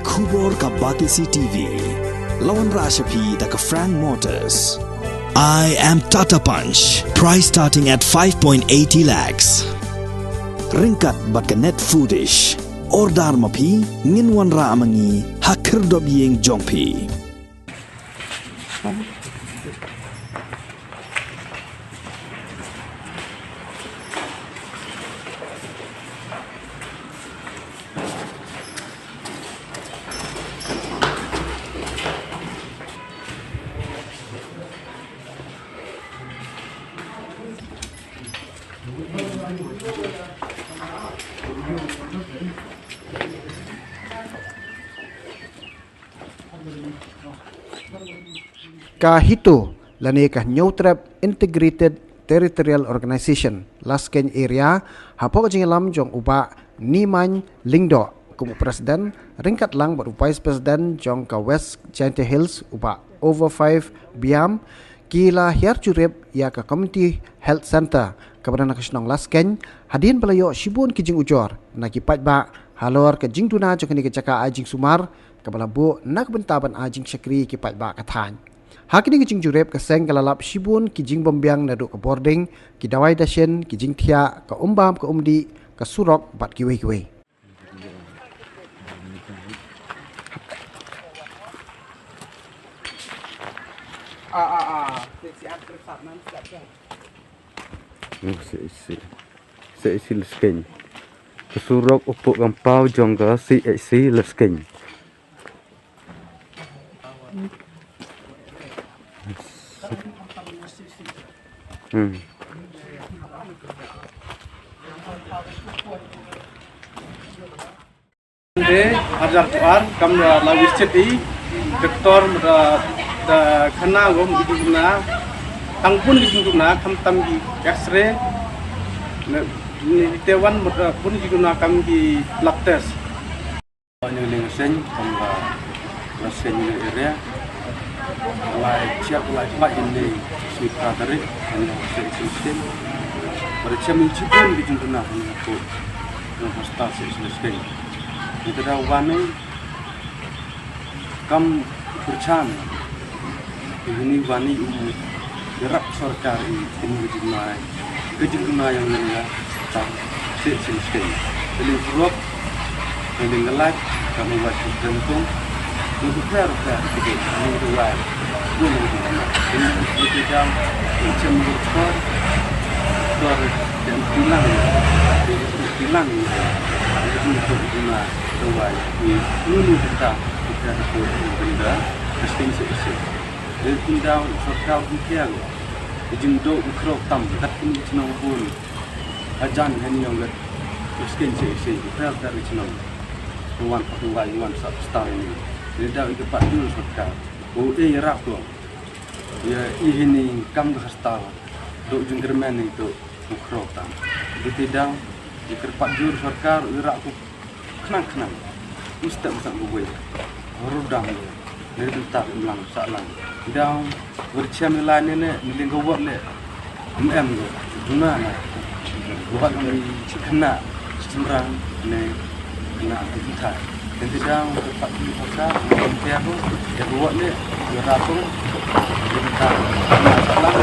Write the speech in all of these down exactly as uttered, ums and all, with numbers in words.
Khubor ka Batesi T V. La wanrah sha phi da ka Frank Motors. I am Tata Punch. Price starting at five point eighty lakhs. Ryngkat bad ka Net Foodish. Order ma phi, ngin wanrah ma ngi ha khyrdop ïing jong phi. Ka HITO lane ka Hynñiewtrep Integrated Territorial Organization Laskein Area, hapoh ka jingïalam jong u Bah Nimain Lyngdoh kum u President, ryngkat lang bad u Vice President jong ka West Jaintia Hills, u Bah Overfive Biam, ki la hiar jurip ïa ka Community Health Centre kaba don ha ka shnong Laskein, hadien ba la ïoh shibun ki jingujor na ki paidbah halor ka jingduna jong kane ka jaka ai jingsumar kaba la buh na ka bynta ban ai jingshakri ïa ki paidbah ka thaiñ. Ha kine ki jingjurip, ka seng ka la lap shibun ki jingbymbiang naduh ka bording, ki dawai dashin, ki jingthiah, ka umbam ka umdih, ka surok bad kiwei kiwei. Ah, ah, ah. Si, si, ah, terus, ah, man, siap, siap. Hmm, si, si. Si, si, Laskein. Ka surok u puk kampau jong ka C H C Laskein. Hmm. Te, hajar tuar, kam da la wis chet i, doktor da, da khana gom i duna, tang pun i duna, kam tam i X-ray, ne, ne, te wan, da pun i duna, kam i blood test. Ini ling seng, kam da, da seng ini area. Lai siap, lai cepat ini, si Frederick, ini seng, seng, seng. Pada siap ini cipun di duna, ini ko, ini hostel seng, seng, seng. Ïa ka daw wan ne, kam pyrcham. Ïa kane wan ne u ïarap sorkar ïa kane ka jingduna. Ka jingduna ïa ngi ïa ta. Shisien shisien. Ka liang surok, ka liang ka lait, ka liang wat ka jingkung. Ngi pher pher ki dei, ngi dei wai. Ngi dei wai. Ngi dei jam, ngi chem ngi chor. Chor, jam bilang. Bilang. Ngi dei wai. Ngi ngi dei ta. Kita kita ngi dei. Testing shisien. Dei pyndaw sorkar ngi kiang. Jingdon ngi khroh tam. Kat ngi chnong bun. Hajan hani ïong gat. Shisien shisien. Kita kita ngi chnong. Wan pat wan wan sa star ini. Dei daw ïa ka pat jur sorkar. U ïarap ko. Ïa i hini kam ka hostel. Dok jingkyrmen ni dok u khroh tam. Dei te dang i kyrpad jur sorkar u ïarap ko khnang khnang. Mesti mesti ko wei. Rudam ko. Ni dei tak lang sa lang. Dang wer chem ni lai ni ne ni ling ko wot ne. Em em ko. Duna na. Buat kami kena semrang ne kena kita. Dan tidak untuk pak kita kita dia buat ni dia rapung kita masalah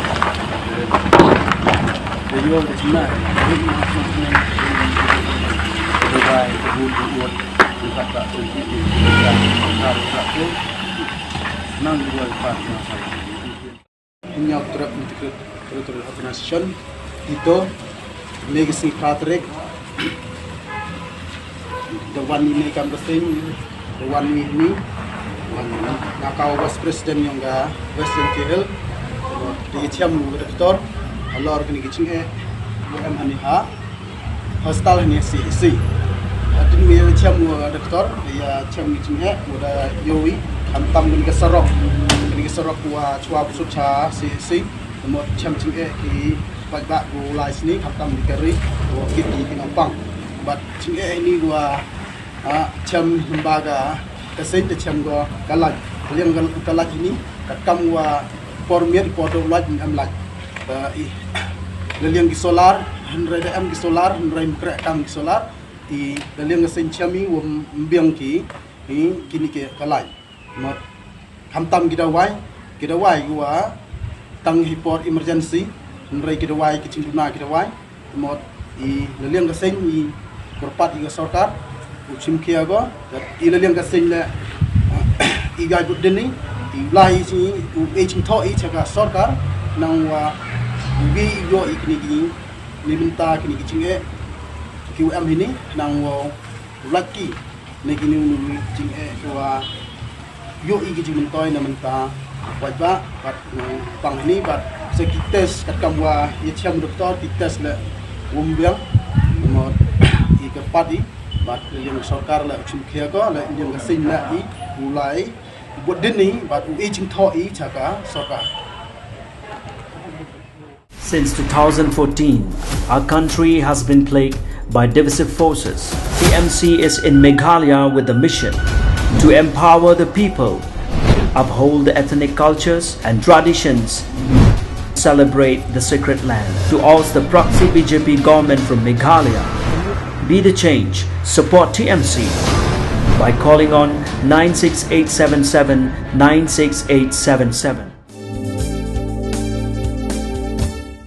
dia yo di sana. Dia buat kita kita kita kita nang dia buat masalah. Hynñiewtrep Integrated Territorial Organization, HITO, mynne ka sngi phra tarik, da wan ïa ine i kam ka seng, da wan ïa ine, wan ïa ine. Nga ka Vice President jong ka West Jaintia Hills, da ïa chem u doktor halor kane ka jingeh ba em hangne ha hostel hangne C H C. Hadien ba ïa chem u doktor, ïa chem ki jingeh, u da ïohi, khamtam kane ka surok. Kane ka surok wa chwa ba sut sha C H C. Te mut chem jingeh ki paidbah ba u lai sni, khamtam ki kari, wa kit ki nongpang. Bad jingeh ini wa, ah, chem hynba ka, ka seng te chem ko ka light. Ka liang ka, ka light ini, katkam wa por miet, por duk light, em light. Ba i, la liang ki solar, hynrei da em ki solar, hynrei ym khreh kam ki solar. I, la liang ka seng chem i, wa ym biang ki, Hi kini ki ka lai. Mot khamtam ki dawai, ki dawai ki wa tang hi por emergency, hynrei ki dawai ki jingduna ki dawai. Mot i la liang ka seng i kyrpad i ka sorkar u chim khia ko, i la liang ka seng le i gai bud deni i lai i jingthoh i cha ka sorkar, nang wa u bi i yo i kini kini ni mynta kini ki jingeh ki u em hini, nang wa u lait ki ne kini u jingeh ki wa yo i ki jingmyntoi na mynta. Wajba bad pang hini bad se ki test kat kam wa ye chiam doktor ki test le wum biang. Mot i kyrpad i bad liang sorkar le chim khia ko le liang ka seng le i u lai bud deni bad u i jingthoh i cha ka sorkar. Since two thousand fourteen, our country has been plagued by divisive forces. T M C is in Meghalaya with the mission to empower the people, uphold the ethnic cultures and traditions, celebrate the sacred land, to oust the proxy B J P government from Meghalaya. Be the change. Support T M C by calling on nine six eight seven seven nine six eight seven seven.